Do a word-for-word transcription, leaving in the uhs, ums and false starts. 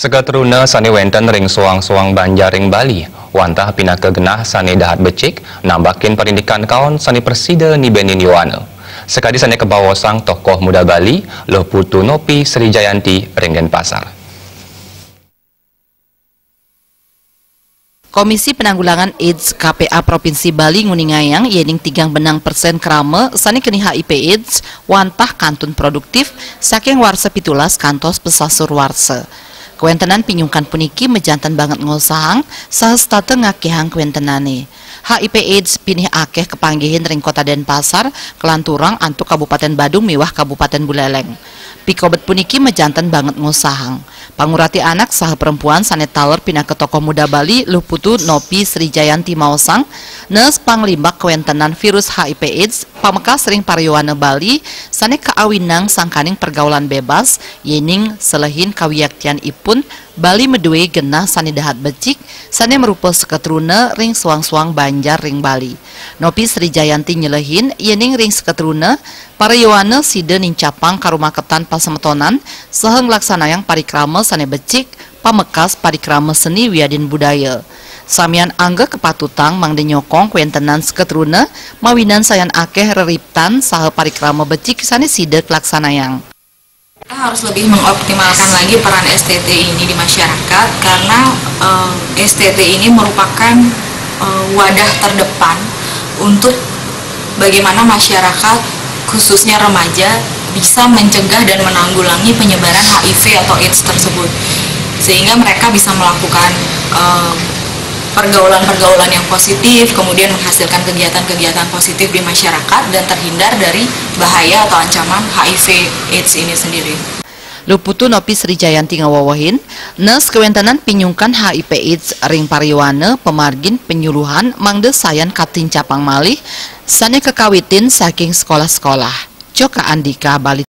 Seketruna sane wenten ring soang-soang banjar ring Bali, wantah pinaka genah sane dahat becik, nambakin parindikan kaon sane prasida nibenin yowana. Sakadi sane kabaosang tokoh muda Bali, Luh Putu Nopi Sri Jayanti ring Denpasar. Komisi Penanggulangan AIDS K P A Provinsi Bali nguningayang yening tigang benang persen krama sane keni H I V AIDS wantah kantun produktif saking warsa pitulas kantos pesasur warsa. Kawentenan pinyungkan puniki majanten banget ngosahang saha setata ngakehang kawentenane. H I V AIDS pinih akeh kapanggihin ring Kota Denpasar, kalanturang antuk Kabupaten Badung miwah Kabupaten Buleleng. Pikobet puniki majanten banget ngosahang. Pangurati anak saha perempuan sane taler pinaka tokoh muda Bali, Luh Putu Nopi Sri Jayanti maosang, nes panglimbak kawentenan virus H I V AIDS pamekas ring paryowana Bali sane kaawinang sangkaning pergaulan bebas, yening selehin kawiaktian ipun, Bali madue genah sane dahat becik, sane marupa seketruna ring soang-soang banjar ring Bali. Nopi Sri Jayanti nyelehin, yening ring seketruna, paryowana sida nincapang karumaketan pasemetonan saha nglaksanayang parikrama sane becik, pamekas parikrama seni wiadin budaya. Samian angga kapatutang mangda nyokong kawentenan seketruna mawinan sayan akeh reriptan saha parikrama becik sane sida kalaksanayang. Kita harus lebih mengoptimalkan lagi peran S T T ini di masyarakat karena eh, S T T ini merupakan eh, wadah terdepan untuk bagaimana masyarakat, khususnya remaja, bisa mencegah dan menanggulangi penyebaran H I V atau AIDS tersebut, sehingga mereka bisa melakukan eh, pergaulan-pergaulan yang positif, kemudian menghasilkan kegiatan-kegiatan positif di masyarakat dan terhindar dari bahaya atau ancaman H I V AIDS ini sendiri. Luh Putu Nopi Sri Jayanti ngawewehin, nes kawentenan pinyungkan H I V AIDS ring paryowana pamargin penyuluhan mangda sayan katincapang malih sane kakawitin saking sekolah-sekolah. Coka Andika Bali.